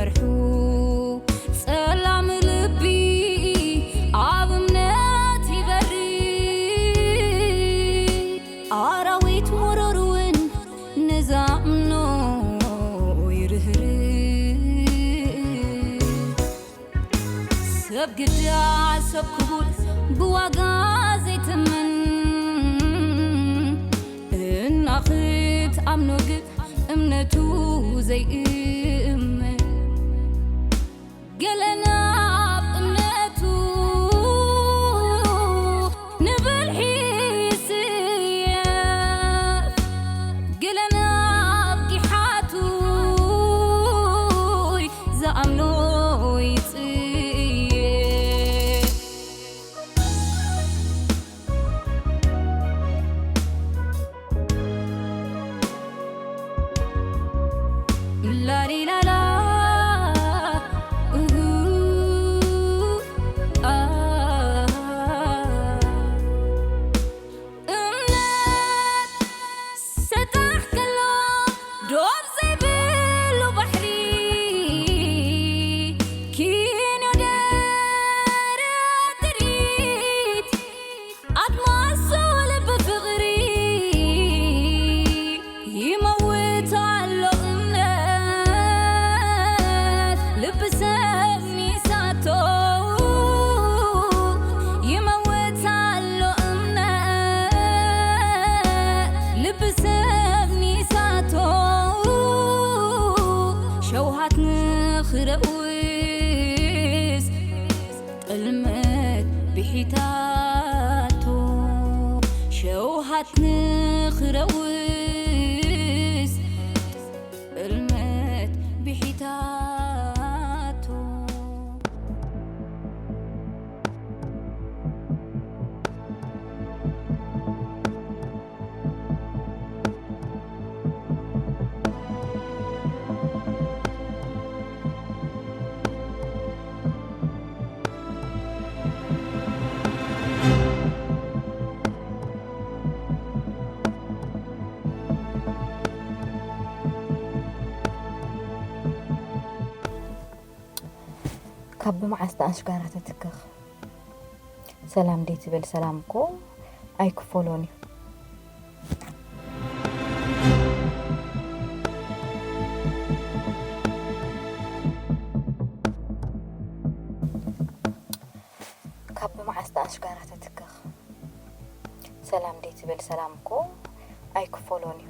ርሑ ጸላም ልቢ ኣብ እምነት ይበሪ፣ ኣራዊት መረር እውን ንዛምኖ ይርህርህ። ሰብ ግዳ ሰብ ክቡር ብዋጋ ዘይትምን፣ እና ክትኣምኖ ግን እምነቱ ዘይእመን። ገለ ናብ እምነቱ ንብልሒ ይስየፍ፣ ገለ ናብ ጊሓቱ ዝኣምኖ ይጽየፍ። ላሊላላ፣ እሁ፣ ኣ። እምነት ሰጣሕ ከሎ ዶብ ዘይብሉ ባሕሪ፣ ኪንዮ ደረት ትርኢት ኣድማሱ ልቢ ፍቕሪ ይመውት ኣሎ እምነት፣ ልቢ ሰብ ሚሳቶ ይመውት ኣሎ እምነት፣ ልቢ ሰብ ሚሳቶ ሸውሃት ንኽረውስ ጥልመት ብሒታቶ ሸውሃት ንኽረውስ ጥልመት ብሒታቶ። ካብ ብመዓስ ተኣሽጋራ ተትክኽ? ሰላም ደይ ትብል ሰላም እኮ ኣይክፈሎን እዩ። ካብ ብመዓስ ተኣሽጋራ ተትክኽ? ሰላም ደይ ትብል ሰላም እኮ ኣይክፈሎን እዩ።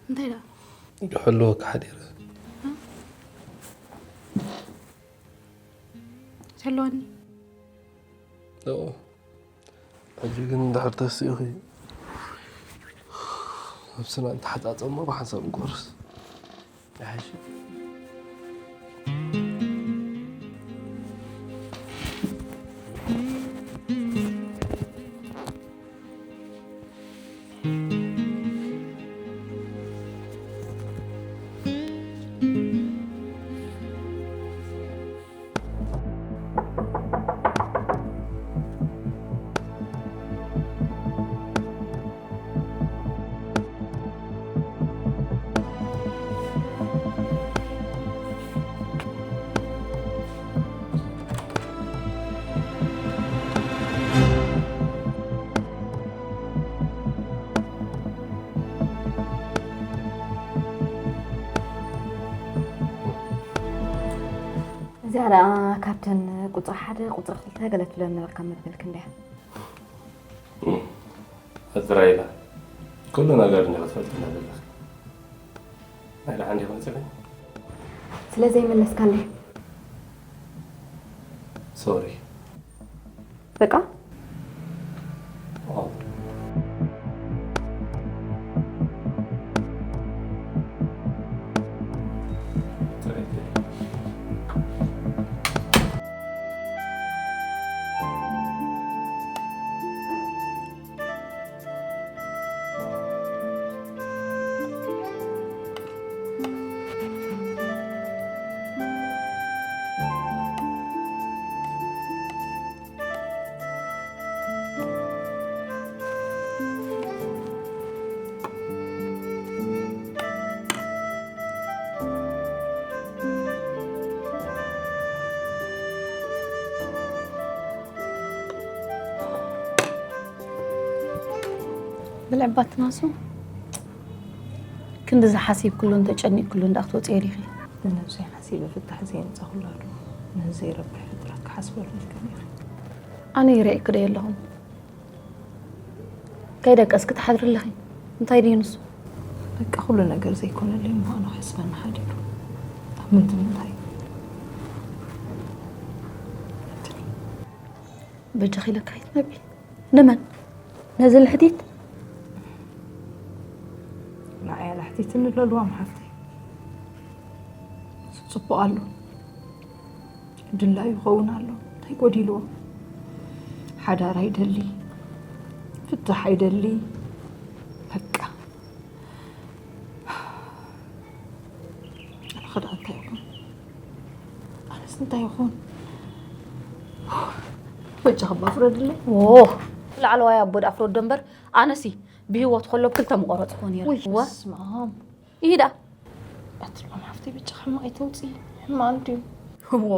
እንታይ ደኣ? ክሕልወካ ሓዲረ። ትሕልወኒ? ኦ፣ ሕጂ ግን እንድሕር ተሲእኺ ነብስና እንተሓጻጸሞ ብሓንሳብ ንቆርስ። ይሓይሽ። እዚኣ ደኣ ካብተን ቁፅሪ ሓደ ቁፅሪ ክልተ ገለ ትብለን ነበርካ መበልክ እንድያ። እዝራኤላ፣ ኩሉ ነገር እንዲኻ ትፈልጥና ዘለኻ። ናይ ደሓን ዲኻ መፂኻ? ስለ ዘይመለስካለይ ሶሪ። በቃ። ብልዕባ ትናሱ ክንዲ ዝሓሲብክሉን ተጨኒቕክሉን ደኣ ክትወፅዮ ዲኺ? ንነብሰይ ሓሲበ ፍታሕ ዘየምፀኹላ ዶ ነዚ ዘይረብሕ ፍጥረት ክሓስበሉ ኢልክን ኢኺ? ኣነ ይርእየኪ ዶ የለኹን? ከይደቀስኪ ትሓድሪ ኣለኺ። እንታይ ድዩ ንሱ? በቃ ኩሉ ነገር ዘይኮነለይ ምዃኑ ከሕስበኒ ሓዲሩ። ኣብ ምንዲ ምንታይ? በጃኺ ኢለኪ ከይትነብዒ። ንመን? ነዚ ልሕቲት? ንዓያ ላሕቲትኒ ለልዋም ሓፍተይ። ንሱ ፅቡቕ ኣሎ። ድላዩ ይኸውን ኣሎ። እንታይ ጎዲልዎ? ሓዳር ኣይደሊ፣ ፍታሕ ኣይደሊ። በቃ ኣነ ኸ ደኣ እንታይ ይኹን? ኣነስ እንታይ ይኹን? በጃ ኸባ ፍረድለይ። ዎ ላዕለዋይ ኣቦ ደኣ ፍረዶ እምበር ኣነሲ ብህይወት ከሎ ብክልተ ምቆረፅክዎ ነይረ። ውይ፣ እወ። በስመ ኣብ። ይሂዳ። ኣትልኦም ሓፍተይ በጃ ሕማቕ ኣይተውፅኢ። ሕማቕ እንድዩ። ዎ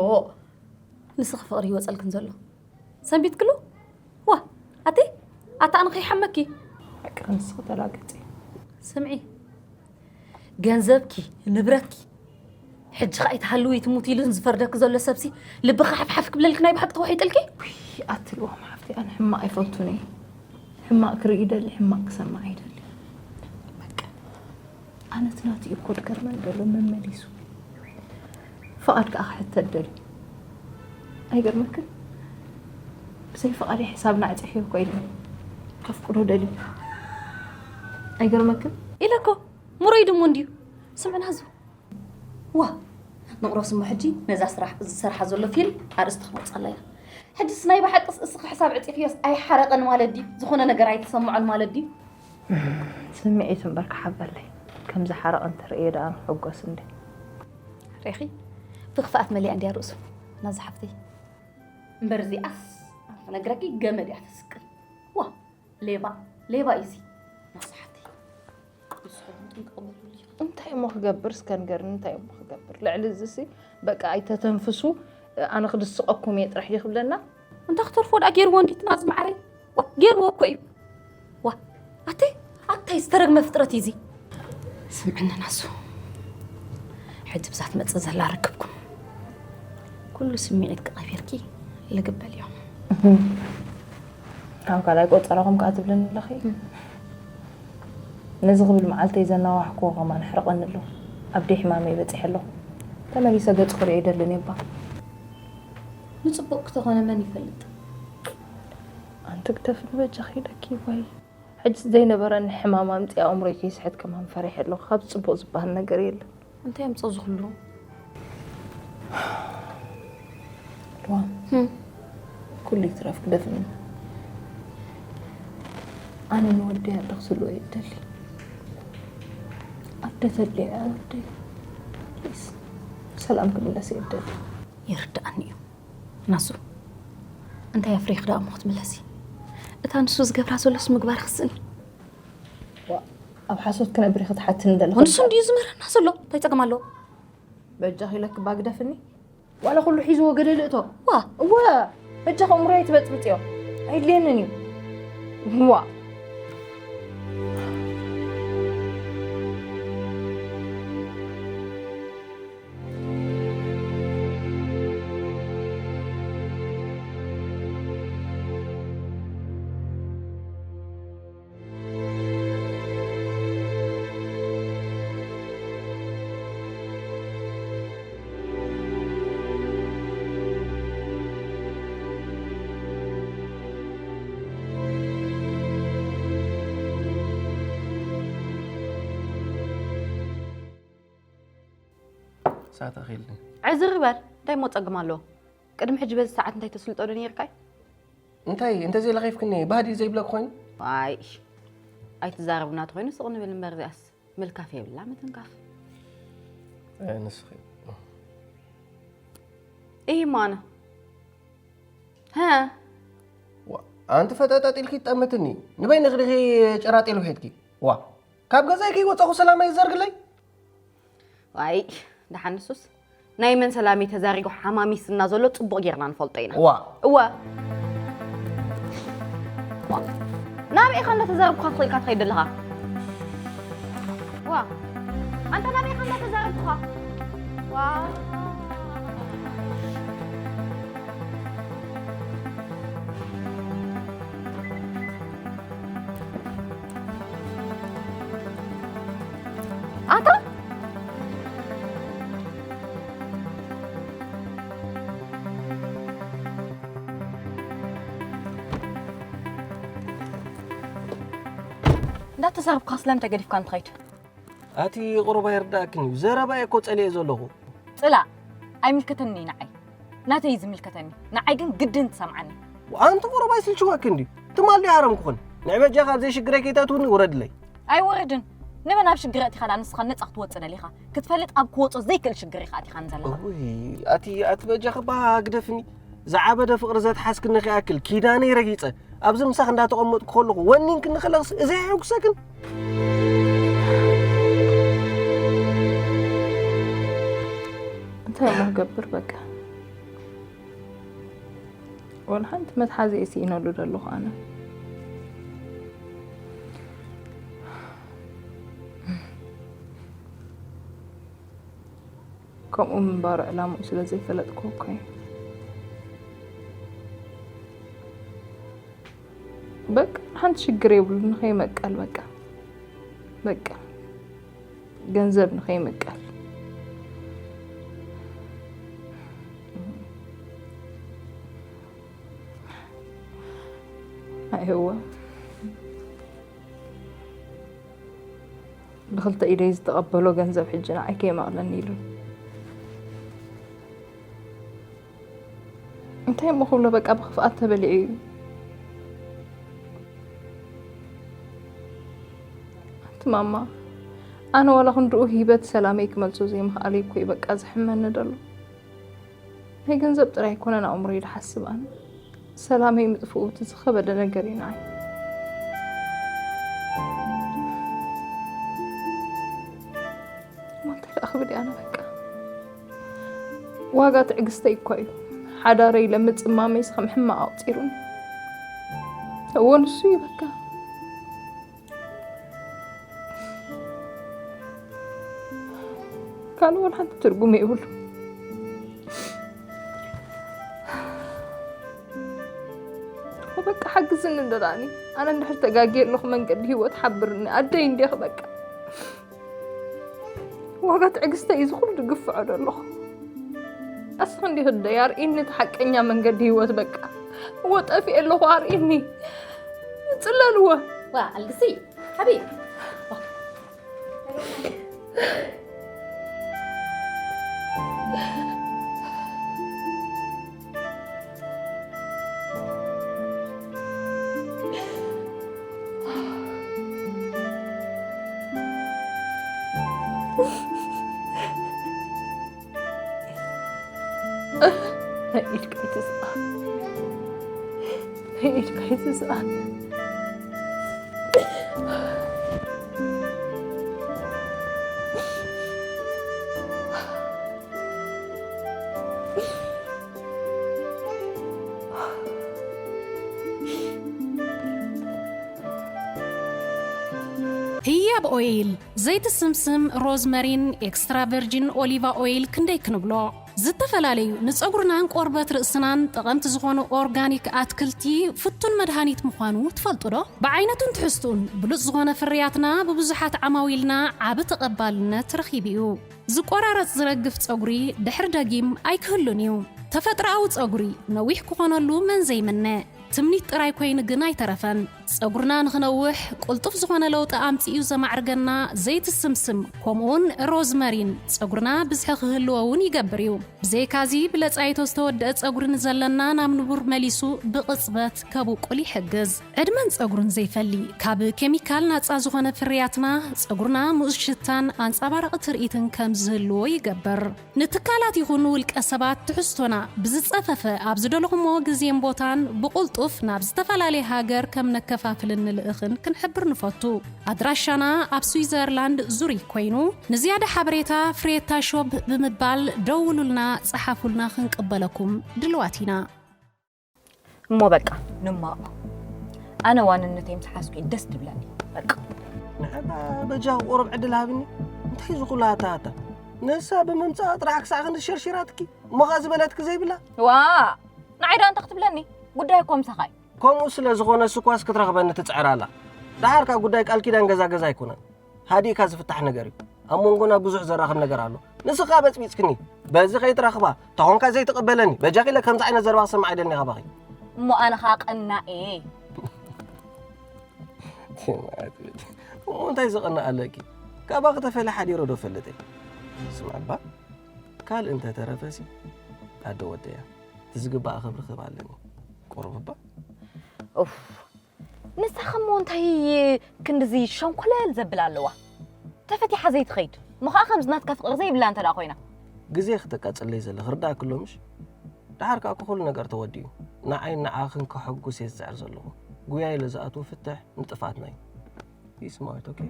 ንስኺ ፍቕሪ ይወፀልክን ዘሎ። ሰንቢትክሉ? ዋ ኣቲ ኣታ ኣነ ከይሓመኪ። በቃ ንስኺ ተላገፂ። ስምዒ ገንዘብኪ ንብረትኪ ሕጂ ኸኣ ኣይትሃልዊ ትሙቲ ኢሉ ዝፈርደኪ ዘሎ ሰብሲ ልብኺ ሓፍሓፍ ክብለልኪ ናይ ብሓቂ ተዋሒጥልኪ? ውይ ኣትልዎም ሓፍተይ ኣነ ሕማቕ ኣይፈቱን እየ። ሕማቕ ክርኢ ይደሊ ሕማቕ ክሰምዕ ኣይደሊ። በቃ ኣነ እቲ ናቱ እኮ ዝገርመኒ ዘሎ መመሊሱ ፍቓድ ከኣ ክሕተት ደልዩ። ኣይገርመክን? ብዘይ ፍቓደይ ሕሳብና ኣዕፂሕዮ እኮ ኢሉኒ። ከፍቅዶ ደልዩ። ኣይገርመክን? ኢለ እኮ ምሩይ ድሙ እንድዩ። ስምዕና ዙ። ዋ ንቕረስ እሞ ሕጂ ነዛ ስራሕ ዝሰርሓ ዘሎ ፊልም ኣርእስቲ ክነውፀላ ኢና። ሕጅስ ናይ ብሓቅስ እስኺ ሕሳብ ዕፂኽዮስ ኣይሓረቐን ማለት ድዩ? ዝኾነ ነገር ኣይተሰምዖን ማለት ድዩ? ስምዒቱ እምበር ክሓበለይ ከም ዝሓረቐ እንተርእየ ደኣ ምሕጎስ እንደ ሬኺ ብኽፍኣት መሊኣ እንድያ ርእሱ ናዛ ሓፍተይ። እምበር እዚኣስ ክነግረኪ ገመድ እያ ተስቅል። ዋ ሌባ ሌባ እዩ እዚ ናዛ ሓፍተይ። ንስኹም ጥንቀቕ በሉ። እንታይ እሞ ክገብር እስከ ንገርኒ እንታይ እሞ ክገብር ልዕሊ እዚሲ በቃ ኣይተተንፍሱ ኣነ ክድስቐኩም እየ ጥራሕ ድዩ ክብለና እንታይ ክተርፎ ደኣ ገይርዎ እንዲትና ዝመዓረይ ዋ ገይርዎ እኮ እዩ ዋ ኣተይ ኣታይ ዝተረግመ ፍጥረት እዩ እዚ ስምዕኒ ናሱ ሕጂ ብዛ ትመፅእ ዘላ ርክብኩም ኩሉ ስምዒትኪ ቀቢርኪ ልግበል እዮም ካብ ካልኣይ ቆፀራኹም ከዓ ትብለኒ ኣለኺ ነዚ ክብል መዓልተይ ዘናዋሕክዎ ከማን ኣሕርቐኒ ኣሎ። ኣብ ደይ ሕማመይ በጺሐ ኣለኹ። ተመሊሰ ገጽ ክሪኦ ኣይደልን እየ እባ። ንጽቡቕ ክተኾነ መን ይፈልጥ? ኣንቲ ግደፍኒ በጃኺ ኢለኪ ወይ። ሕጂ ዘይነበረኒ ሕማም ኣምጺኣ ኣእምሮይ ከይስሕት ከማን ፈሪሐ ኣለኹ። ካብ ጽቡቕ ዝበሃል ነገር የለን። እንታይ ኣምጽኦ ዝኽሉ? ዋ፣ ኩሉ ይትረፍ ግደፍኒ። ኣነ ንወደይ ኣለኹ ስልኦ እየ እደሊ። ኣደ ተድልዮ እያ ወደይ። ፕሊስ፣ ሰላም ክምለስ እየ እደሊ። ይርድኣኒ እዩ ናሱ። እንታይ ኣፍሪኽ ደኣ እሞ ክትምለሲ? እታ ንሱ ዝገብራ ዘሎስ ምግባር ክስእን። ዋ፣ ኣብ ሓሶት ክነብር ክትሓትኒ ዘለኹ ንሱ እንድዩ ዝምህረና ዘሎ። እንታይ ጸገም ኣለዎ? በጃኺ ኢለኪ እባ ግደፍኒ። ዋላ ኩሉ ሒዝዎ ገደል እቶ። ዋ። እወ፣ በጃኺ እምሮይ ትበጽብጽዮ። ኣይድልየንን እዩ። ዋ። ሰዓት ኣኺልኒ። ዕዝር በል፣ እንታይ እሞ ጸገም ኣለዎ? ቅድሚ ሕጂ በዚ ሰዓት እንታይ ተስልጦ ዶ ነይርካይ? እንታይ፣ እንተዘይለኺፍክኒ ባህዲ ዘይብለክ ኮይኑ? ዋይ፣ ኣይትዛረብ እናተኾይኑ ስቕ ንብል እምበር፣ እዚኣስ ምልካፍ የብላ ምትንካፍ። እ፣ ንስኺ። እሂ፣ እሞ ኣነ? ሀ? ዋ፣ ኣንቲ ፈጠጠጥ ኢልኪ ትጠምትኒ። ንበይንኺ ዲኺ ጨራጢ ኢሉ ሄድኪ? ዋ፣ ካብ ገዛይ ከይወጻኹ ሰላመይ ይዘርግለይ? ዋይ፣ ደሓን ንሱስ ናይ መን ሰላም እዩ ተዛሪጉ ሓማሚስና ዘሎ ጽቡቕ ጌርና ንፈልጦ ኢና። ዋ። እወ። ዋ። ናበይ ኢኻ እንዳተዛረብኩኻ ትኽእል ኢልካ ትኸይድ ዘለኻ? ዋ። ኣንታ ናበይ ኢኻ እንዳተዛረብኩኻ? ዋ። ኣታ እንዳተዛረብካ ስለምንታይ ገዲፍካ እንትኸይድ? ኣቲ ቁሩብ ኣይርዳእክን እዩ። ዘረባ እየ እኮ ጸሊኤ ዘለኹ። ጽላእ ኣይምልከተኒ ንዓይ። ናተይ እዩ ዝምልከተኒ። ንዓይ ግን ግድን ትሰምዓኒ። ኣንቲ ቁሩብ ኣይስልችወክን ድዩ? ትማሊ ሓረምኩኽን። ንዕበጃ ካብ ዘይሽግረይ ከይተእትውኒ ውረድለይ። ኣይወርድን። ንመን ኣብ ሽግር ኣእቲኻ ደኣ ንስኻ ነጻ ክትወጽእ ደሊኻ? ክትፈልጥ ኣብ ክወጾ ዘይክእል ሽግር ኢኻ ኣቲኻኒ ዘለኻ። እውይ፣ ኣቲ፣ ኣቲ በጃኺ እባ ግደፍኒ። ዝዓበደ ፍቕሪ ዘትሓዝክኒ ክኣክል ኪዳነይ ረጊጸ ኣብዚ ምሳኽ እንዳተቐመጥኩ ከለኹ ወኒንክኒ ከለኽስ እዚ ኣየሐጉሰክን? እንታይ እሞ ክገብር በቃ። ወላ ሓንቲ መትሓዚ እየ ስኢነሉ ዘለኹ ኣነ። ከምኡ ምንባሩ ዕላምኡ ስለ ዘይፈለጥኩ እኮ እዩ። በቃ ሓንቲ ሽግር የብሉ ንኸይመቀል በቃ። በቃ ገንዘብ ንኸይመቀል። ኣይህወ። ብኽልተ ኢደይ ዝተቐበሎ ገንዘብ ሕጂ ንዓይ ከየማቕለኒ ኢሉ። እንታይ እሞ ክብሎ በቃ ብኽፍኣት ተበሊዑ እዩ። ኣንቲ ማማ ኣነ ዋላ ክንድኡ ሂበት ሰላመይ ክመልሶ ዘይምኽኣለይ እኮ እዩ በቃ ዘሕመኒ ዘሎ። ናይ ገንዘብ ጥራይ ኣይኮነን ኣእምሮይ ዝሓስብ ኣነ። ሰላመይ ምጥፍኡ እቲ ዝኸበደ ነገር እዩ ንዓይ። እሞ እንታይ ደኣ ክብል እየ ኣነ በቃ። ዋጋ ትዕግስተይ እኮ እዩ። ሓዳረይ ለምጽማመይስ ከም ሕማቕ ኣቑጺሩኒ። እወ ንሱ እዩ በቃ። ካልእ ወላ ሓንቲ ትርጉም የብሉ። በቃ በቃ ሓግዝኒ እንዶ ዳኒ። ኣነ እንድሕር ተጋግየ ኣለኹ መንገዲ ህይወት ሓብርኒ። ኣደይ እንዲኺ በቃ። ዋጋ ትዕግስተይ እዩ ዝኹሉ ድግፍዖ ዘለኹ። እስኺ እንዲኺ ደይ ኣርእይኒ እቲ ሓቀኛ መንገዲ ህይወት በቃ። እወ ጠፊኤ ኣለኹ ኣርእይኒ። ጽለልዎ። ዋ ኣልግሲ ሓቢብ ኢድካ ይትስኣ ኢድካ ይትስኣ። ህያብ ኦይል፣ ዘይቲ ስምስም፣ ሮዝመሪን ኤክስትራ ቨርጂን ኦሊቫ ኦይል ክንደይ ክንብሎ? ዝተፈላለዩ ንጸጉርናን ቆርበት ርእስናን ጠቐምቲ ዝኾኑ ኦርጋኒክ ኣትክልቲ ፍቱን መድሃኒት ምዃኑ ትፈልጡ ዶ? ብዓይነቱን ትሕዝቱን ብሉጽ ዝኾነ ፍርያትና ብብዙሓት ዓማዊልና ዓቢ ተቐባልነት ረኺቡ እዩ። ዝቆራረጽ ዝረግፍ ጸጉሪ ድሕር ደጊም ኣይክህሉን እዩ። ተፈጥሮኣዊ ጸጉሪ ነዊሕ ክኾነሉ መን ዘይምነ? ትምኒት ጥራይ ኮይኑ ግን ኣይተረፈን። ጸጉርና ንኽነውሕ ቅልጡፍ ዝኾነ ለውጢ ኣምጺኡ ዘማዕርገና ዘይቲ ስምስም ከምኡውን ሮዝመሪን ጸጉርና ብዝሒ ክህልዎ እውን ይገብር እዩ። ብዘይካዚ ብለጻይቶ ዝተወደአ ጸጉሪ ንዘለና ናብ ንቡር መሊሱ ብቕጽበት ከብቁል ይሕግዝ። ዕድመን ጸጉርን ዘይፈሊ ካብ ኬሚካል ናጻ ዝኾነ ፍርያትና ጸጉርና ምኡዝ ሽታን ኣንጸባራቒ ትርኢትን ከም ዝህልዎ ይገብር። ንትካላት ይኹን ውልቀ ሰባት ትሕዝቶና ብዝጸፈፈ ኣብ ዝደለኹሞ ግዜን ቦታን ብቕልጡፍ ናብ ዝተፈላለየ ሃገር ከም ነከፋፍልን ንልእኽን ክንሕብር ንፈቱ። ኣድራሻና ኣብ ስዊዘርላንድ ዙሪክ ኮይኑ ንዝያዳ ሓበሬታ ፍሬታ ሾፕ ብምባል ደውሉልና፣ ጸሓፉልና ክንቅበለኩም ድልዋት ኢና። እሞ በቃ ንማቕ ኣነ ዋንነተይ ምስ ሓዝኩ እዩ ደስ ድብለኒ በቃ። ንሕና በጃኺ ቁሩብ ዕድል ሃብኒ። እንታይ እዚ ኩሉ ሃታሃታ? ንሳ ብምምጻእ ጥራሕ ክሳዕ ክንዲ ሸርሺራትኪ እሞ ኸኣ ዝበለትኪ ዘይብላ? ዋ ንዓይ ደኣ እንታይ ክትብለኒ? ጉዳይ እኮ ምሳኻ እዩ። ከምኡ ስለ ዝኾነ እሱ እኳስ ክትረኽበኒ ትጽዕር ኣላ። ደሓር ከኣ ጉዳይ ቃል ኪዳን ገዛ ገዛ ኣይኮነን። ሃዲእካ ዝፍታሕ ነገር እዩ። ኣብ መንጎና ብዙሕ ዘራኽብ ነገር ኣሎ። ንስኻ በጽቢጽክኒ። በዚ ከይትረኽባ፣ ተኾንካ ዘይትቕበለኒ። በጃኺ ኢለ ከምዚ ዓይነት ዘረባ ክሰምዕ ኣይደልን እየ ካባኺ። እሞ ኣነ ኸኣ ቀናእ እየ። እሞ እንታይ ዘቐንእ ኣለኪ? ካባኺ ተፈልየ ሓዲረ ዶ እፈልጥ እየ? ስምዒ እባ፣ ካልእ እንተተረፈሲ ኣደ ወደያ። እቲ ዝግባኣ ክብሪ ክህባ ኣለኒ። ቁሩብ እባ። ኡፍ። ንሳኸ እሞ እንታይ ክንድዚ ሸንኮለል ዘብል ኣለዋ? ተፈቲሓ ዘይትኸይድ። እሞ ኸዓ ከምዚ ናትካ ፍቕሪ ዘይብላ እንተ ደኣ ኮይና። ግዜ ክተቃጽለይ ዘለኺ ርዳእኪ ኣሎ ምሽ? ደሓር ከኣ እኮ ኩሉ ነገር ተወዲኡ። ንዓይን ንዓኽን ከሐጉስ እየ ዝጽዕር ዘለኹ። ጉያይ ኢለ ዝኣትዎ ፍትሕ ንጥፍኣትና እዩ። Be smart, okay?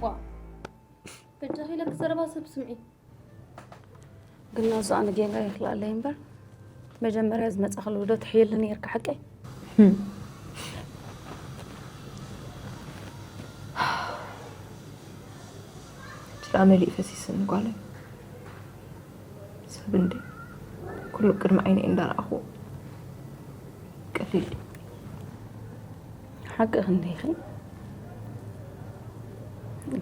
ዋ፣ በጃኺ ኢለኪ ዘረባ ሰብ ስምዒ። ግን ናዙ ኣነ ጌጋ ይኽልኣለይ እምበር፣ መጀመርያ ዝመጻኽሉ ዶ ትሕይሊ ነይርካ ሓቀይ? ጭራ መሊኡ ፈሲስኒ ጓለይ። ሰብ እንዴ ኩሉ ቅድሚ ዓይነይ እንዳረኣኹ ቀሊል ድዩ? ሓቂ ክንደይኺ?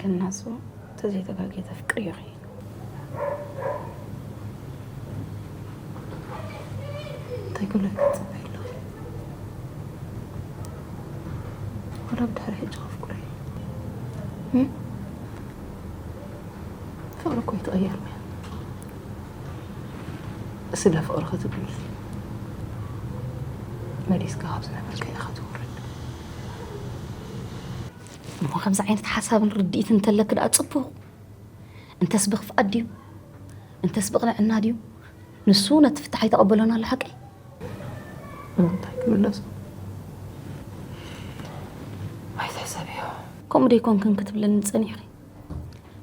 ግን ናሱ ተዘይተጋግየ ተፍቅርዮኺ። እንታይ ክብለኪ ትጽበይ ኣለኺ? ወላ ብድሕሪ ሕጂ ከፍቅሮ እየ። እም? ፍቕሪ እኮ ኣይትቕየርን እያ። ስለ ፍቕሪ ክትብል መሊስካ ካብ ዝነበርካዮ ኢኻ ትወርድ። እሞ ከምዚ ዓይነት ሓሳብን ርድኢትን እንተለኪ ደኣ ጽቡቕ። እንተስ ብኽፍኣት ድዩ? እንተስ ብቕንዕና ድዩ? ንሱ ነቲ ፍታሕ ኣይተቐበሎን ኣሎ ሓቀይ? እንታይ ክምለሶ? ኣይትሕሰብዮ። ከምኡ ደይኮንክን ክትብለኒ ጸኒሕኺ?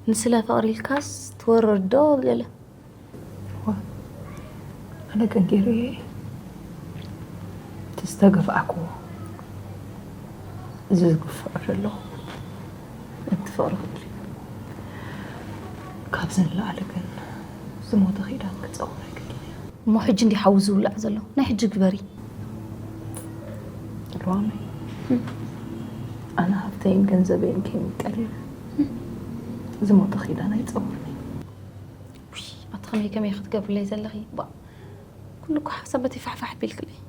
ንስለ ፍቕሪ ኢልካስ ትወርድ ዶ ገለ? እዋ፣ ኣነ ግን ገይረዮ እየ። እቲ ዝተገፍኣክዎ፣ እዚ ዝግፍዖ ዘለኹ፣ ፍቕሪ ክትብሊ። ካብዚ ንላዕሊ ግን ዝሞተ ኪዳን ክጸውር ኣይክእልን እየ። እሞ ሕጂ እንዲ ሓዊ ዝውላዕ ዘሎ ናይ ሕጂ ግበሪ። ሉዋመይ፣ ኣነ ሃብተይን ገንዘበይን ከይምቀል ኢለ ዝሞተ ኪዳን ኣይጸውርን እየ። ውይ፣ ኣቲ ከመይ ከመይ ክትገብርለይ ዘለኺ? ባ፣ ኩሉ እኮ ሓሳብ በቲ ፋሕፋሕ ኣቢልክለይ።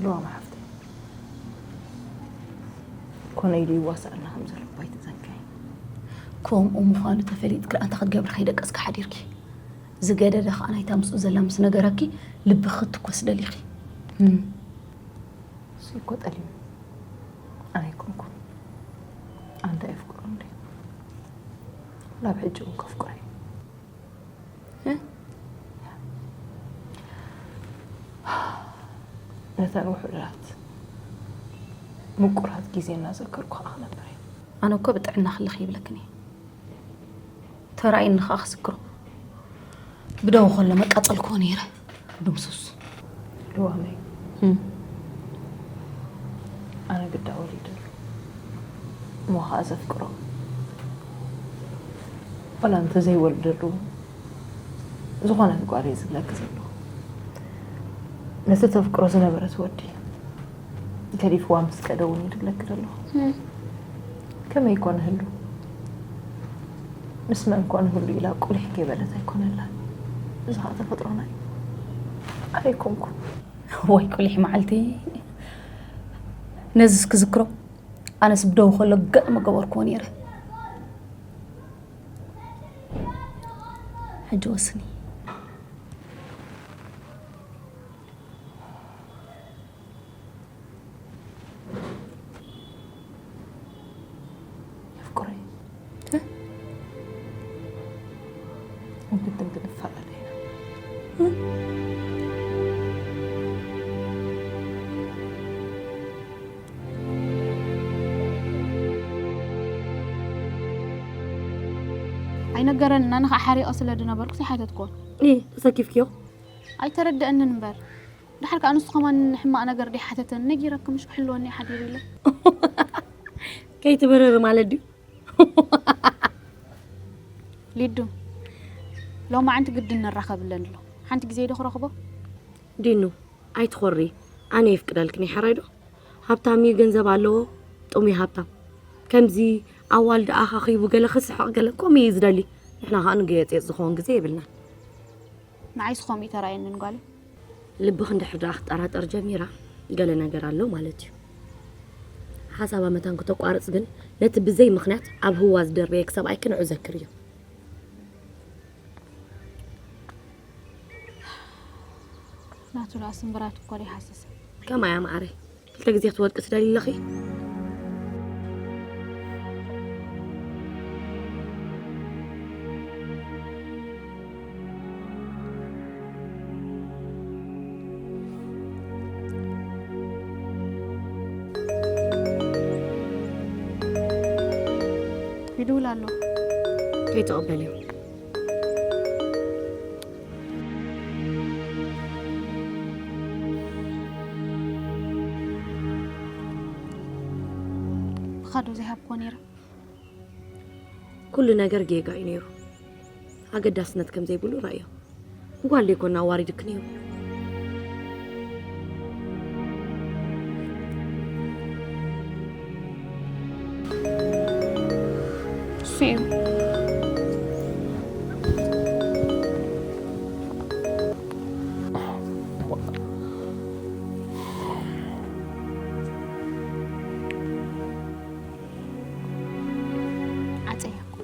ሉዋመ ሓፍተይ፣ ኮነ ኢሉ ይዋሳኣና ከም ዘሎ እባ ኣይትዘንግዒ። ከምኡ ምዃኑ ተፈሊጥኪ ደኣ እንታይ ክትገብሪ ከይደቀስኪ ሓዲርኪ? ዝገደደ ከኣ ናይታ ምስኡ ዘላ ምስ ነገረኪ ልብኺ ክትኮስ ደሊኺ። እም። እሱ እኮ ጠሊሙ። ኣነ ኣይኮንኩን። ኣንታ የፍቅሮ እንዴ? ናብ ሕጂ እውን ከፍቅሮ እዩ። እ? ነተን ውሑዳት ምቁራት ግዜ እናዘከርኩ ከኣ ክነብር እየ። ኣነ እኮ ብጥዕና ክልኽ ይብለክን እየ። ተራእይኒ ከኣ ክዝክሮ። ብደው ከሎ መቃጸልክዎ ነይረ። ድምሱስ። ሉዋመይ። እም። ኣነ ግዳ ወሊደሉ። እሞ ኸኣ ዘፍቅሮ። ዋላ እንተ ዘይወልደሉ፣ ዝኾነት ጓል እየ ዝብለኪ ዘለኹ። ነቲ ተፍቅሮ ዝነበረት ወዲ ገዲፍዋ ምስ ከደ እውን እዩ ዝብለኪ ዘለኹ። እም። ከመይ ኮነ ህሉ? ምስ መን ኮነ ህሉ ኢላ ቁሊሕ ከይበለት ኣይኮነላን። እዚ ኸኣ ተፈጥሮና እዩ። ኣነ ኣይኮንኩን። ወይ ቁሊሕ መዓልቲ። ነዚስ ክዝክሮ፣ ኣነስ ብደው ከሎ ገጥ ምገበርክዎ ነይረ። ሕጂ ወስኒ። የፍቅረይ። እ? ግድን ክንፈላለ ኢና። እ? ኣይነገረንን፣ ኣነ ኸዓ ሓሪቐ ስለ ዝነበርኩ ኣይሓተትኩዎን። ኢ፣ ተሰኪፍክዮ? ኣይተረድአንን እምበር። ደሓር ከኣ ንሱ ኸማን ሕማቕ ነገር ደይሓተተኒ፣ ነጊረኪ ምሽ ክሕልወኒ እየ ሓዲሩ ኢለ። ከይትብርሪ ማለት ድዩ? ሊዱ፣ ሎማዓንቲ ግድን ንራኸብ ኣለኒ ኣሎ። ሓንቲ ግዜ ዶ ክረኽቦ? ዲኑ፣ ኣይትኾሪ። ኣነ የፍቅደልክን እየ፣ ሕራይ ዶ? ሃብታም እዩ፣ ገንዘብ ኣለዎ፣ ጥሙይ ሃብታም። ከምዚ ኣዋልድ ኣኻኺቡ ገለ ክስሕቕ ገለ ከምኡ እዩ ዝደሊ። ንሕና ኸኣ ንገየጽየጽ ዝኸውን ግዜ የብልናን። ንዓይስ ከምኡ እዩ ተራእየንን ጓለይ። ልብኺ እንድሕር ደኣ ክጠራጠር ጀሚራ፣ ገለ ነገር ኣሎ ማለት እዩ። ሓሳባ መታን ክተቋርጽ ግን፣ ነቲ ብዘይ ምኽንያት ኣብ ህዋ ዝደርበየኪ ሰብኣይኪ ንዑ ዘክርዮ። ናቱ ደኣ ስምብራት እኮ ደይሃስስ። ከማይ እያ መዓረይ። ክልተ ግዜ ክትወድቂ ትደልዪ ኣለኺ? ይድውል ኣሎ። ከይተቐበልዮ። ብኻዶ ዘይሃብክዎ ነይረ። ኩሉ ነገር ጌጋ እዩ ነይሩ። ኣገዳስነት ከም ዘይብሉ ረእዮ። ጓል ደይኮና ኣዋሪድክ ነይሩ። እሱ እዩ። ዓፀያኩ።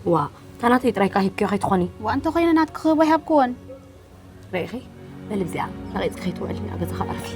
ዋ፣ እታ ናተይ ጥራይ ከኣ ሂብክዮ ከይትኾኒ። ዋ፣ እንተኾይነ ናትኪ ክህቦ ኣይሃብክዎን። ርኢኺ፣ በሊ ብዚኣ ነቒጽኪ ከይትውዕሊ ኣብ ገዛኻ ዕረፊ።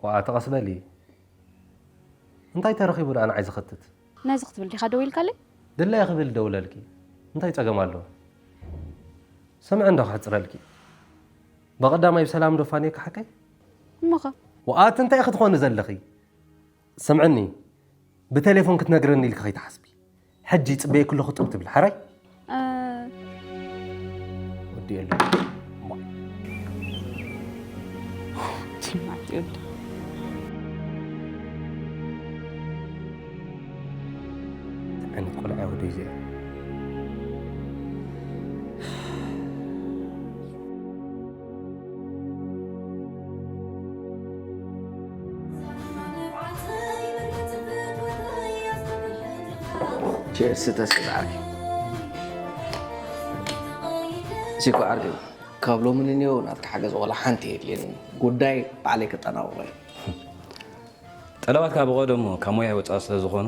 ዋኣ ተቐስ በሊ። እንታይ ተረኺቡ ደኣ ንዓይ ዝኸትት? ነዚ ክትብል ዲኻ ደዊልካለይ? ድላየ ክብል ደውለልኪ። እንታይ ጸገም ኣለዎ? ስምዒ እንዶ ክሕጽረልኪ። ብቐዳማይ ብሰላም ዶ ፋንየኪ ሓቀይ? እሞኸ? ዋኣ ኣቲ እንታይ ኢኺ ትኾኒ ዘለኺ? ስምዕኒ፣ ብቴሌፎን ክትነግረኒ ኢልኪ ከይትሓስቢ። ሕጂ ይጽበየኪ ኣለኹ ጥብ ትብሊ ሓራይ? እ፣ ወዲ የለ። እሞ። ትማት ይወድ። ዓይነት ቆልዓ ወደይ እዚኣ። ቸርስ ተስፋ ዓርኪ። ሲኮ ዓርኪ፣ ካብ ሎሚ ንኔው ናትካ ሓገዝ ዋላ ሓንቲ የድልየኒ። ጉዳይ ባዕለይ ክጠናወቕ እየ። ጠለባትካ ብቐደሙ ካብ ሞያይ ወጻኢ ስለ ዝኾኑ፣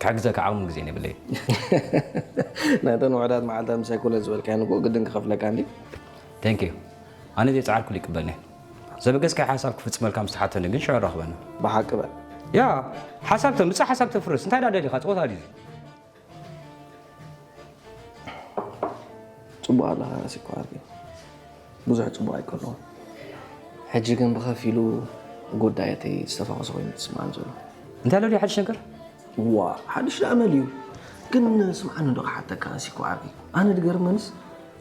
ክሕግዘካ ዓቕምን ግዜን የብለይን። ነተን ውሑዳት መዓልታት ምሳይ ኮለል ዝበልካየን እኮ ግድን ክኸፍለካ እንድዩ። Thank you። ኣነ ዘይጸዓርኩሉ ይቅበልኒ። ዘበገስካዮ ሓሳብ ክፍጽመልካ ምስ ተሓተኒ ግን ሽዑ ኣራኽበኒ። ብሓቂ በል። ያ፣ ሓሳብ ተምጽእ፣ ሓሳብ ተፍርስ። እንታይ ደኣ ደሊኻ? ጸወታ ድዩ? ጽቡቕ ኣለኻ ራሲ እኮ ዓርኪ። ብዙሕ ጽቡቕ ኣይኮነን። ሕጂ ግን ብኸፊሉ ጉዳያተይ ዝተፋወሰ ኮይኑ ዝስምዓኒ ዘሎ። እንታይ ኣሎ ድዩ ሓድሽ ነገር? ዋ፣ ሓድሽ ደኣ መን እዩ? ግን ስምዓኒ እንዶ ክሓተካ ራሲ እኮ ዓርኪ። ኣነ ድገርመንስ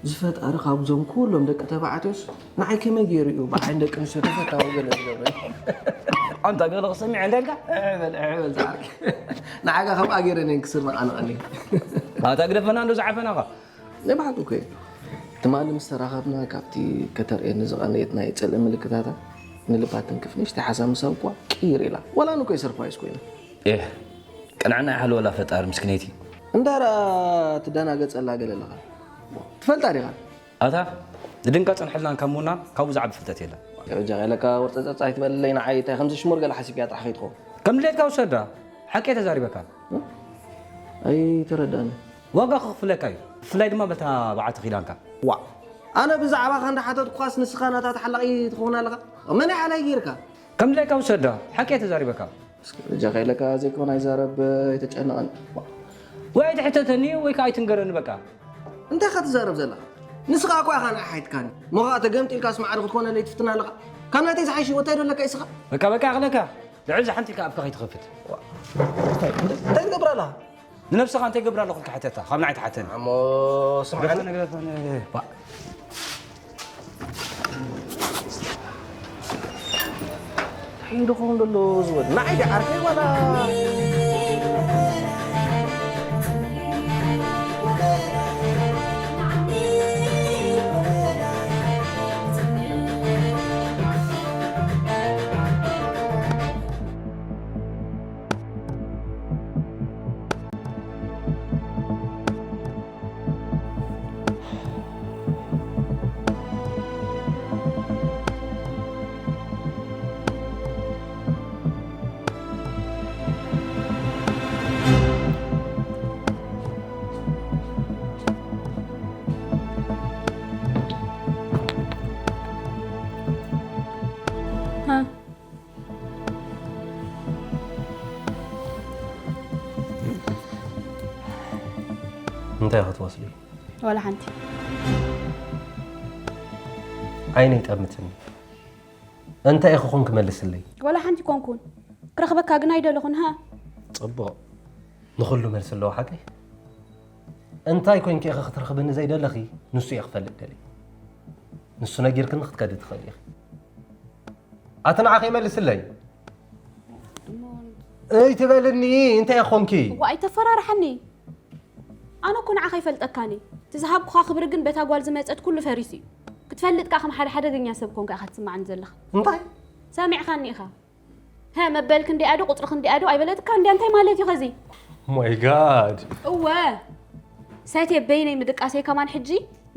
ዝፈጣሪ ካብዞም ኩሎም ደቂ ተባዕትዮስ ንዓይ ከመይ ገይሩ እዩ ብዓይኒ ደቂ ኣንስትዮ ተፈታዊ ገለ ዝገብረኒ? ኣንታ ገለ ክሰሚዕ እንታይ ኢልካ? እሕ በል፣ እሕ በል ዝዓርኪ። ንዓጋ ከምኣ ገይረ ነን ክስር መዓነቐኒ። ኣታ ግደፈና እንዶ ዝዓፈናኻ። ናይ ብሓቂ እኮ እዩ። ትማሊ ምስ ተራኸብና ካብቲ ከተርእየኒ ዝቐነየት ናይ ጽልኢ ምልክታታ ንልባ ትንክፍ ንእሽተይ ሓሳብ ምስ ሃብኩዋ ቅይር ኢላ። ዋላ ኣነ እኮ እየ ሰርፕራይዝ ኮይነ። ኤህ፣ ቅንዕና ይሓልወላ ፈጣሪ ምስኪነይቲ። እንዳ ረኣ ትደናገጸላ ገለ ኣለኻ። ትፈልጣ ዲኻ? ኣታ፣ ዝድንቃ ጽንሕልናን ካብ ምውናን ካብኡ ዝዓቢ ፍልጠት የለን። ቅርጃ ኢለካ ወርጸጸጽ ኣይትበለለይ ንዓይ፣ እንታይ ከምዚ ሽሙር ገለ ሓሲብያ ጥራሕ ከይትኸውን። ከም ድሌትካ ውሰዳ፣ ሓቂ እየ ተዛሪበካ። ኣይተረዳእን። ዋጋ ክኽፍለካ እዩ፣ ብፍላይ ድማ በታ በዓልቲ ኪዳንካ። ዋእ፣ ኣነ ብዛዕባኻ እንዳሓተትኩኻስ ንስኻ ናታ ተሓላቒ ትኸውን ኣለኻ? መን እዩ ሓላይ ገይርካ? ከም ድሌትካ ውሰዳ፣ ሓቂ እየ ተዛሪበካ። እስኪ በጃኻ ኢለካ ዘይኮነ ኣይዛረብ፣ ኣይተጨንቐኒ። ወይ ኣይትሕተተኒ ወይ ከኣ ኣይትንገረኒ በቃ። እንታይ ኢኻ ትዛረብ ዘለኻ? ንስኻ እኮ ኢኻ ንዓይ ሓቲትካኒ። እሞ ኸኣ ተገምጢልካስ ማዕረ ክትኮነለይ ትፍትን ኣለኻ? ካብ ናተይ ዝሓይሽ ህይወት እንታይ ዶ ኣለካ እስኻ? በቃ በቃ ክለካ። ልዕሊ እዛ ሓንቲ ኢልካ ኣፍካ ከይትኸፍት። እንታይ ትገብር ኣለኻ? ንነብስኻ እንታይ ገብር ኣለኹ ኢልካ ሕተታ፣ ካብ ንዓይ ትሓተኒ። ኣሞ ስምዓኒ። ግደፈኒ፣ ግደፈኒ። ባ- እንታይ ዶ ክኸውን ዘሎ ዝወድ? ንዓይ ድዩ ዓርከይ ዋላ? ሃ? እንታይ ኢኺ ትመስሊ? ዋላ ሓንቲ። ዓይነይ ጠምትኒ። እንታይ ኢኺ ኹን ክመልስለይ? ዋላ ሓንቲ ኮንኩን። ክረኽበካ ግን ኣይደለኹን፣ ሃ? ጽቡቕ። ንኹሉ መልሲ ኣለዎ ሓቀይ? እንታይ ኮይንኪ ኢኺ ክትረኽብኒ ዘይደለኺ? ንሱ እየ ክፈልጥ ደልየ። ንሱ ነጊርክኒ ክትከዲ ትኽእሊ ኢኺ። ኣቲ ንዓ ከይመልስለይ። እሞ እይ ትበልኒ፣ እንታይ ኢኺ ኾንኪ? እዋ፣ ኣይተፈራርሓኒ። ኣነ እኮ ንዓኻ ኣይፈልጠካን እየ። እቲ ዝሃብኩኻ ክብሪ ግን በታ ጓል ዝመጸት ኩሉ ፈሪሱ እዩ። ክትፈልጥ ከኣ ከም ሓደ ሓደገኛ ሰብ ኮንካ ኢኻ ትስምዓኒ ዘለኻ። እንታይ? ሰሚዕኻኒ ኢኻ። ሀ፣ መበል ክንደይ ኣዶ፣ ቁጽሪ ክንደይ ኣዶ ኣይበለትካ እንድያ፣ እንታይ ማለት እዩ ኸዚ? My God። እወ። ሰትየ በይነይ ምድቃሰይ ከማን ሕጂ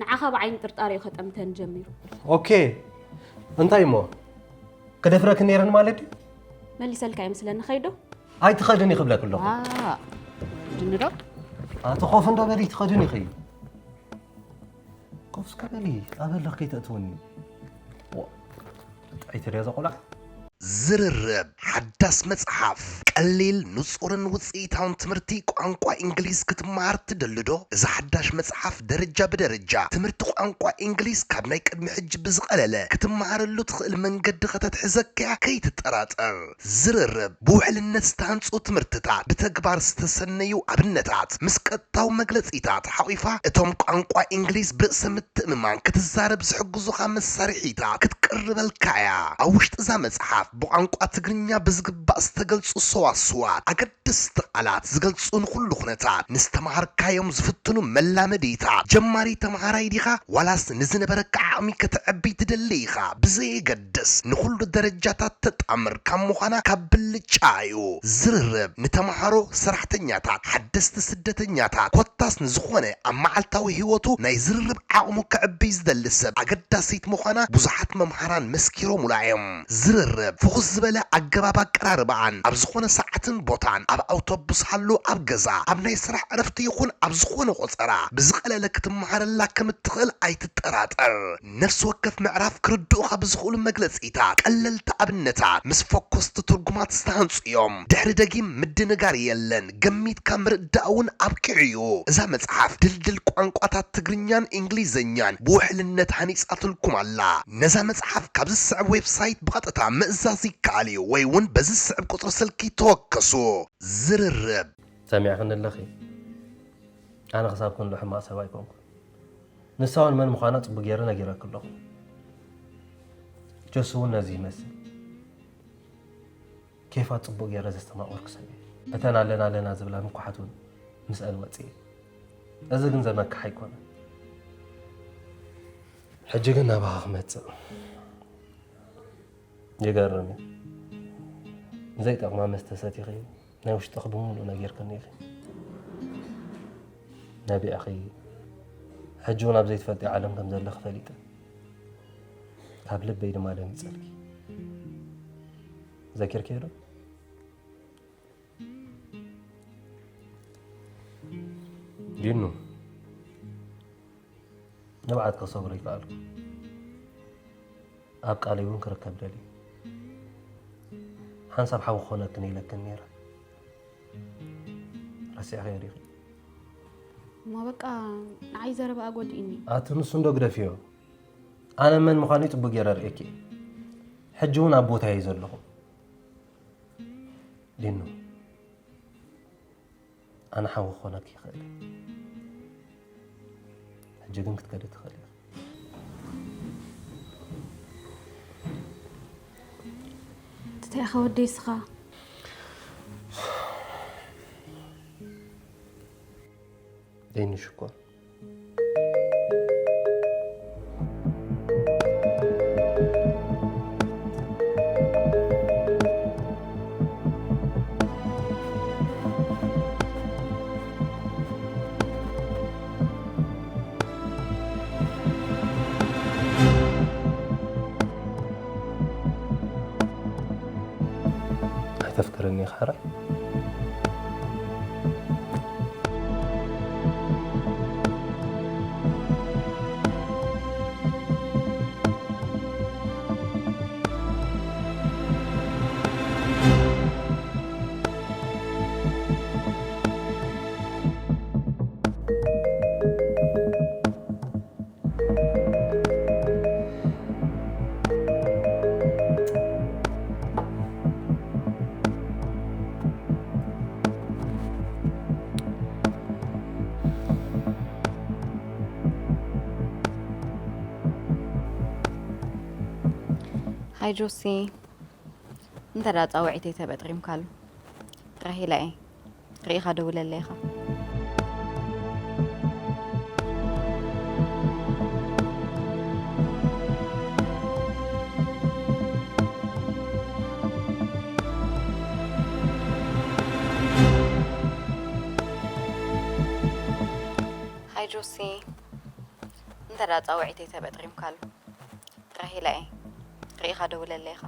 ንዓኻ ብዓይኒ ጥርጣረ እዩ ከጠምተኒ ጀሚሩ። ኦኬ። እንታይ እሞ? ክደፍረኪ ነይረን ማለት ድዩ? መሊሰልካ ይመስለኒ፣ ኸይዶ? ኣይትኸድን ይኽብለክ ኣለኹ። ዋ፣ ድኒ ዶ? ኣቲ ኮፍ እንዶ በሊ ትኸድን ይኸዩ። ኮፍ እስከ በሊ፣ ኣበለኽ ከይተእትወኒ። ዋ፣ ጥዕይቲ ድያ እዛ ቆልዓ? ዝርርብ ሓዳስ መጽሓፍ። ቀሊል፣ ንጹርን ውጽኢታውን ትምህርቲ ቋንቋ እንግሊዝ ክትመሃር ትደሊ ዶ? እዛ ሓዳሽ መጽሓፍ ደረጃ ብደረጃ ትምህርቲ ቋንቋ እንግሊዝ ካብ ናይ ቅድሚ ሕጂ ብዝቐለለ ክትመሃረሉ ትኽእል መንገዲ ከተትሕዘካ እያ፣ ከይትጠራጠር። ዝርርብ ብውሕልነት ዝተሃንጹ ትምህርትታት፣ ብተግባር ዝተሰነዩ ኣብነታት፣ ምስ ቀጥታዊ መግለጺታት ሓቒፋ፣ እቶም ቋንቋ እንግሊዝ ብርእሰ ምትእምማን ክትዛረብ ዝሕግዙኻ መሳርሒታት ክትቅርበልካ እያ። ኣብ ውሽጢ እዛ መጽሓፍ ብቋንቋ ትግርኛ ብዝግባእ ዝተገልጹ ሰዋስዋት፣ ኣገደስቲ ቃላት ዝገልጹ ንኹሉ ኩነታት፣ ንዝተምሃርካዮም ዝፍትኑ መላመዲታት፣ ጀማሪ ተምሃራይ ዲኻ ዋላስ ንዝነበረካ ዓቕሚ ከተዕቢ ትደሊ ኢኻ ብዘየገድስ፣ ንኹሉ ደረጃታት ተጣምር ካብ ምዃና ካብ ብልጫ እዩ። ዝርርብ ንተምሃሮ፣ ሰራሕተኛታት፣ ሓደስቲ ስደተኛታት፣ ኮታስ ንዝኾነ ኣብ መዓልታዊ ህይወቱ ናይ ዝርርብ ዓቕሙ ከዕብይ ዝደሊ ሰብ ኣገዳሲት ምዃና ብዙሓት መምሃራን መስኪሮሙላ እዮም። ዝርርብ ፍኹስ ዝበለ ኣገባብ ኣቀራርባኣን ኣብ ዝኾነ ሰዓትን ቦታን፣ ኣብ ኣውቶቡስ ሃሉ፣ ኣብ ገዛ፣ ኣብ ናይ ስራሕ ዕረፍቲ ይኹን ኣብ ዝኾነ ቆጸራ ብዝቐለለ ክትመሃረላ ከም እትኽእል ኣይትጠራጠር። ነፍሲ ወከፍ ምዕራፍ ክርድኡኻ ብዝኽእሉ መግለጺታት፣ ቀለልቲ ኣብነታት ምስ ፈኮስቲ ትርጉማት ዝተሃንጹ እዮም። ድሕሪ ደጊም ምድንጋር የለን። ገሚትካ ምርዳእ እውን ኣብቂዑ እዩ። እዛ መጽሓፍ ድልድል ቋንቋታት ትግርኛን እንግሊዝኛን ብውሕልነት ሃኒጻትልኩም ኣላ። ነዛ መጽሓፍ ካብ ዝስዕብ ዌብሳይት ብቐጥታ ምእዛዝ ይከኣል እዩ፣ ወይ እውን በዚ ዝስዕብ ቁጽሪ ስልኪ ተወከሱ። ዝርርብ። ሰሚዕኽኒ ኣለኺ? ኣነ ክሳብ ክንዶ ሕማቕ ሰብ ኣይኮንኩን። ንሳ እውን መን ምዃና ጽቡቕ ገይረ ነጊረኪ ኣለኹ። ጆሲ እውን ነዚ ይመስል። ኬፋ ጽቡቕ ገይረ ዘስተማቐርኩ ሰብ እየ። እተን ኣለና ኣለና ዝብላ ምኩሓት እውን ምስአን ወጽየ። እዚ ግን ዘመክሕ ኣይኮነን። ሕጂ ግን ናባኻ ክመጽእ። ይገርም እዩ። ዘይጠቕማ መስተ ሰቲኺ ናይ ውሽጥኺ ብምሉኡ ነጊርክኒ ኢኺ። ነቢዕኺ። ሕጂ እውን ኣብ ዘይትፈልጥዮ ዓለም ከም ዘለኺ ፈሊጠ። ካብ ልበይ ድማ ደንጊጸልኪ። ዘኪርክዮ ዶ? ዲኑ፣ ንብዓት ከሰግሮ ይከኣልኩ። ኣብ ቃለይ እውን ክርከብ ደልየ። ሓንሳብ ሓው ክኾነክን ኢለክን ነይረ። ረሲዕኽዮ ዲኺ? እሞ በቃ ንዓይ ዘረባ ኣጎዲእኒ። ኣቲ ንሱ እንዶ ግደፍዮ። ኣነ መን ምዃኑ ጽቡቕ ገይረ ርእየኪ። ሕጂ እውን ኣብ ቦታየ ዘለኹ። ዲኑ፣ ኣነ ሓው ክኾነኪ ይኽእል እየ። ሕጂ ግን ክትከዲ ትኽእል ኢኺ። እንታይ ኢኻ ወደይ እስኻ? ደይኑ ሽኮር። ኣይተፍቅረኒ ኢኻ ሕራይ? ሃይ ጆሲ፣ እንተ ደኣ ጻውዒተይ ተበጥሪምካሉ፣ ራሄላ እየ። ርኢኻ ደውለለይ ኢኻ። ሃይ ጆሲ፣ እንተ ደኣ ጻውዒተይ ተበጥሪምካሉ፣ ራሄላ እየ። ርኢኻ ደውለለይ ኢኻ።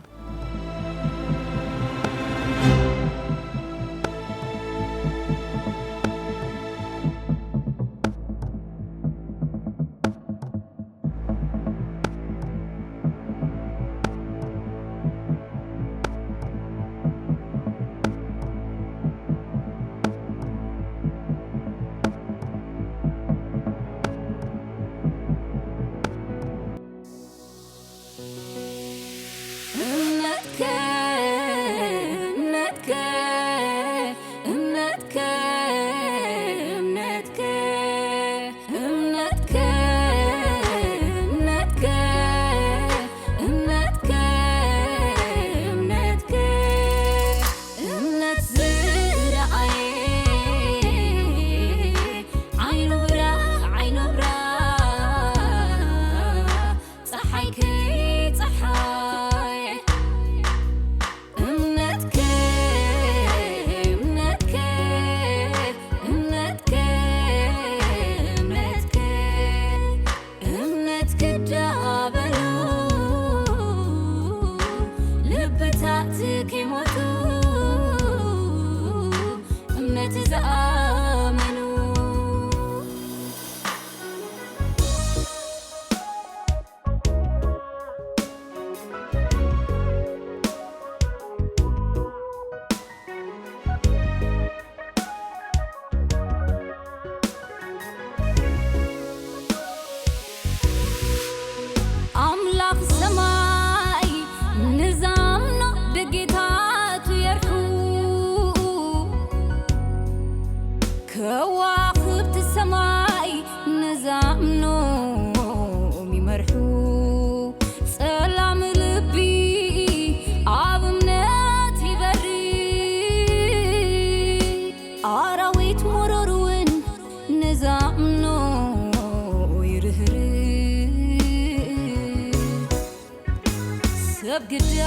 ሰብ ግዳ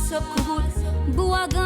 ሰብ ክቡር ብዋጋ